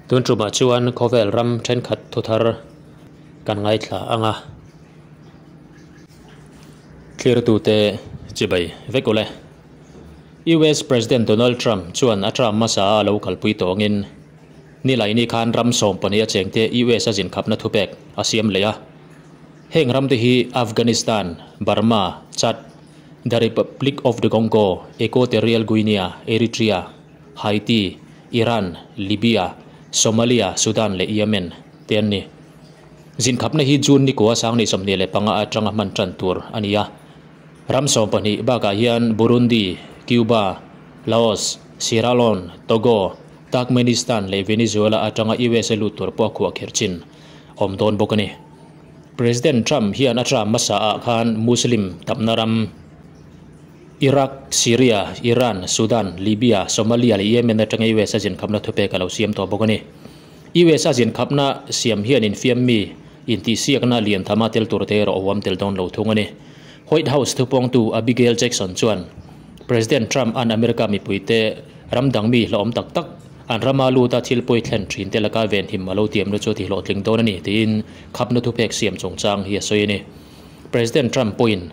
Tun tumah chuan khawvel ram thenkhat thuthar kan ngaithla ang a. Thlirtute chibai vek ule. US President Donald Trump chuan a term hmasa a lo kalpui tawngin Nilaini khan ram 12 a chengte US a zinkhapna thupek a siam leh a. Heng ramte hi Afghanistan, Burma, Chad, The Republic of the Congo, Equatorial Guinea, Eritrea, Haiti, Iran, Libya, Somalia, Sudan leh Yemen te an ni. Zinkhapna hi June ni kua 2025 atanga hman tan tur a ni a. Ram 12 bakah hian Burundi, Cuba, Laos, Sierra Leone, Togo, Turkmenistan leh Venezuela atanga USA lut tur pawh a khuah kher chin awm dawn bawk a ni. President Trump hian a term hmasa ah khan Muslim tamna ram Iraq, Syria, Iran, Sudan, Libya, Somalia leh Yemen atanga US a zinkhapna thupek a lo siam tawh bawk a ni. US a zinkhapna siam hian infiam mi intihsiakna lian thama tel tur te erawh a huam tel dawn lo thung a ni. White House thupawngtu Abigail Jackson chuan President Trump an America mipuite ram dang mi hlawhawm tak tak an rama luta thil pawi thlen thin te laka venhim a lo tiamna chu a tihlawhtling dawn a ni tiin khapna thupek siam chungchang hi a sawi a ni. President Trump pawhin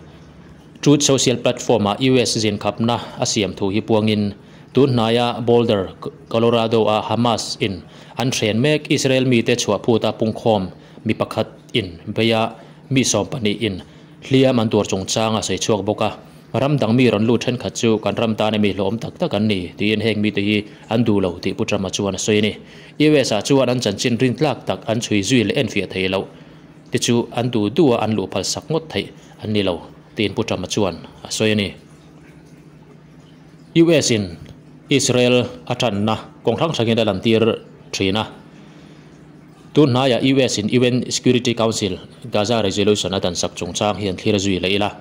Truth Social platform-ah US zinkhapna a siam thu hi puangin tun hnaia Boulder, Colorado-a Hamas in an hren mek Israel mite chhuah phuta pungkhawm mi pakhat in beia mi 12 in hliam an tuar chungchang a sawi chhuak bawk a. Ram dang mi rawn lut thenkhat chu kan ram tan mi hlawhawm tak tak an ni tiin heng mite hi an duh lo tih Pu Trump-a chuan a sawi a ni. US ah chuan an chanchin rintlak tak an chhui zui leh enfiah thei lo te chu an duh duh a an luh phal sak ngawt theih an ni lo tiin Pu Trump-a chuan a sawi a ni. US in Israel a tanna kawng hrang hrangin a lantir thin a. Tun hnaiah US in UN Security Council Gaza Resolution a dan sak chungchang hi an thlir zui leh ila.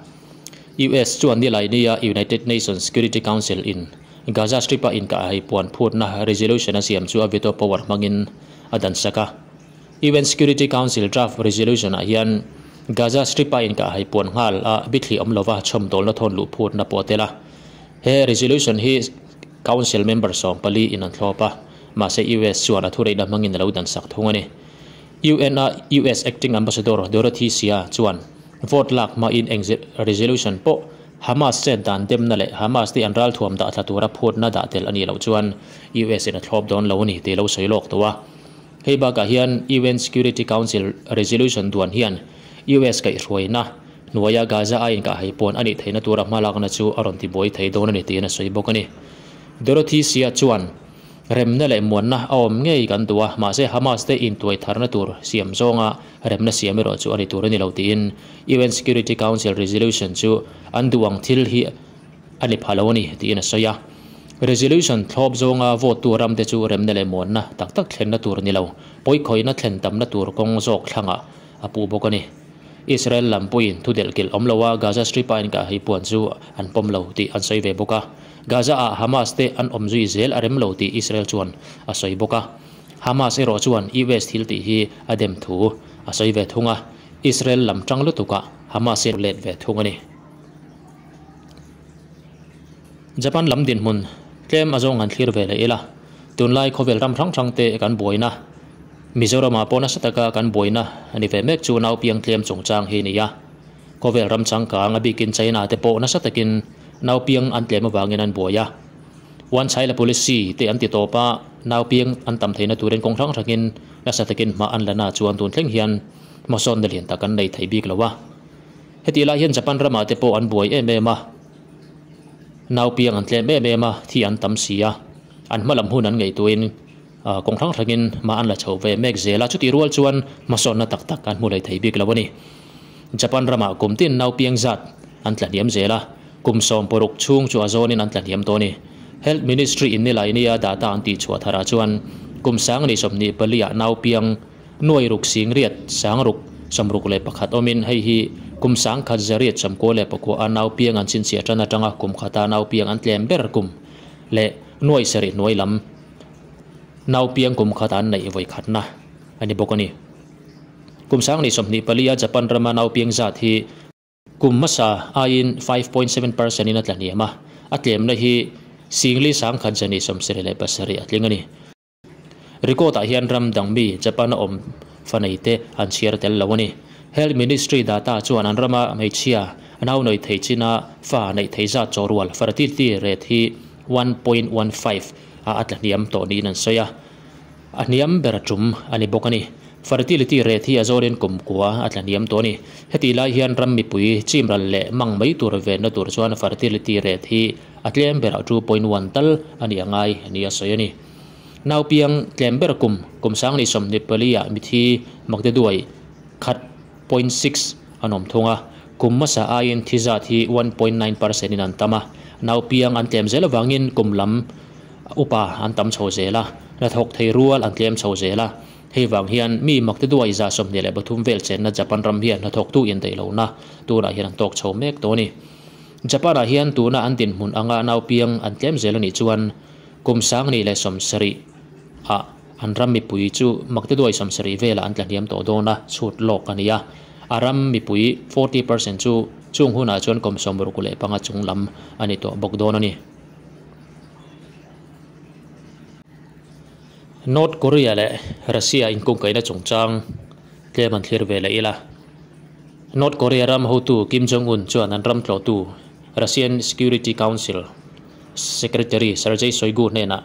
US chuan nilai nia United Nations Security Council in Gaza Strip-a inkah hei puan phutna resolution a siam chu a veto power hmangin a dan sak a. UN Security Council draft resolution ah hian Gaza Strip-a inkah hei puan nghal a bithli awm lova chhawmdawlna thawn luh phutna pawh a tel a. He resolution hi Council member 14 in an thlawp a, mahse US chuan a thureihna hmangin a lo dan sak thung a ni. UN a US Acting Ambassador Dorothy Shea chuan vote lak hmain eng resolution pawh Hamas chet dan demna leh Hamas te an ral thuam dah thla tura phutna dah tel a nih loh chuan US in a thlawp dawn lo a ni tih lo sawi lawk tawh a. Hei bakah hian UN Security Council resolution duan hian US kaihhruaina hnuaia Gaza a inkah hei pawn a nih theihna tura hmalakna chu a rawn tibuai thei dawn a ni tiin a sawi bawk a ni. Dorothy Shea chuan remna leh muanna a awm ngei kan duh a, mahse Hamas te intuai tharna tur siam zawnga remna siam erawh chu a ni tur a ni lo tiin UN Security Council resolution chu an duh ang thil hi a ni pha lo a ni tiin a sawi a. Resolution thlawp zawnga vote tu ramte chu remna leh muanna tak tak thlenna tur ni lo, pawikhawihna thlen tamna tur kawng zawk thlangah a puh bawk a ni. Israel lam pawhin thu delhkilh awm loa Gaza Strip-a inkah hei puan chu an pawm lo tih an sawi ve bawk a. Gaza-ah Hamas te an awm zui zel a rem lo tih Israel chuan a sawi bawk a. Hamas erawh chuan US thil tih hi a dem thu a sawi ve thung a, Israel lam tang lutukah Hamas hi let ve thung a ni. Japan lam dinhmun tlem a zawng han thlir ve leh ila, tunlai khawvel ram hrang hrang te kan buaina, Mizoramah pawh nasa taka kan buaina a ni ve mek chu naupiang tlem chungchang hi a ni a. Khawvel ram changkang a bikin China te pawh nasa takin naupiang an tlem avangin an buai a. One China Policy te an ti tawp a, naupiang an tam theihna turin kawng hrang hrangin nasa takin hma an la na chuan tun thleng hian hmasawnna lian tak an nei thei bik lo a. Hetih lai hian Japan ramah te pawh an buai em em a, naupiang an tlem em em a, thi an tam si a, an hma lam hun an ngaihtuahin kawng hrang hrangin hma an la chho ve mek zel a, chutih rual chuan hmasawnna tak tak an hmu leh thei bik lo a ni. Japan ramah kum tin naupiang zat an tla hniam zel a, kum 60 chhung chu a zawnin an tla hniam tawh a ni. Health Ministry in nilai nia data an tih chhuah tharah chuan kum 2024 ah naupiang nuai ruk sing riat sang ruk 61 awmin hei hi kum 1999 a naupiang an chhinchhiah tan atanga kum khata naupiang an tlem ber kum leh nuai sarih hnuai lam naupiang kum khata an neih vawi khatna a ni bawk a ni. Kum 2024 a Japan rama naupiang zat hi kum hmasa aiin 5.7% in a tla hniam a, a tlemna hi 4,177 a tling a ni. Record ah hian ram dang mi Japan a awm fa nei te an chhiar tel lo a ni. Health Ministry data chuan an rama hmeichhia nau nei thei china fa neih thei zat chaw rual fertility rate hi 1.15 ah a tla hniam tawh niin an sawi a. A hniam ber tum a ni bawk a ni. Fertility rate hi a zawrin kum kua a tla hniam tawh a ni. Hetih lai hian ram mipui chimral leh mang mai tur venna tur chuan fertility rate hi a tlem berah 2.1 tal a nih a ngai nia sawi a ni. Nau piang tlem ber kum kum sangni 24 ah mithi makte duai 1.6 an awm thung a. Kum hmasa aiin thi zat hi 1.9% in an tam a. Nau piang an tlem zel avangin kum lam upa an tam chho zel a. Hnathawk thei rual an tlem chho zel a. Hei vang hian mi makte duai 23 vel chenna Japan ram hian hnathawk tu indaih lohna tunah hian an tawk chho mek tawh a ni. Japan ah hian tuna an dinhmun anga nau piang an tlem zel a nih chuan kum 2070 ah an ram mipui chu makte duai 70 velah an tla hniam tawh dawn a chhut lawk a ni a. A ram mipui 40% chu chung hunah chuan kum 65 chung lam a ni tawh bawk dawn a ni. North Korea leh Russia inkungkaihna chungchang tlem an thlir ve leh ila. North Korea ram hotu Kim Jong-un chuan an ram tlawhtu Russian Security Council Secretary Sergei Shoigu hnenah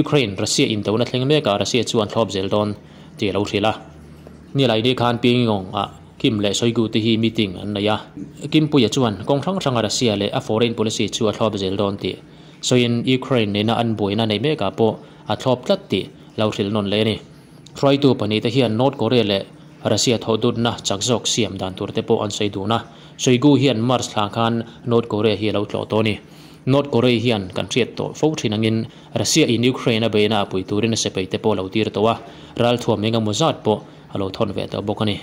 Ukraine Russia indona thleng mekah Russia chu an thlawp zel dawn tih a lo hrilh a. Nilai ni khan Pyongyang ah Kim leh Shoigu te hi meeting an nei a. Kim Puia chuan kawng hrang hranga Russia leh a foreign policy chu a thlawp zel dawn tih sawiin Ukraine nena an buaina nei mekah pawh a thlawp tlat tih lo hrilh nawn leh a ni. Hruaitu pahnih te hian North Korea leh Russia thawhdutna chak zawk siam dan tur te pawh an sawi dun a. Shoigu hian March thla khan North Korea hi a lo tlawh tawh a ni. North Korea hian kan hriat tawh fo thin angin Russia in Ukraine a beihna a pui turin a sepei te pawh a lo tir tawh a, ralthuam engemaw zat pawh a lo thawn ve tawh bawk a ni.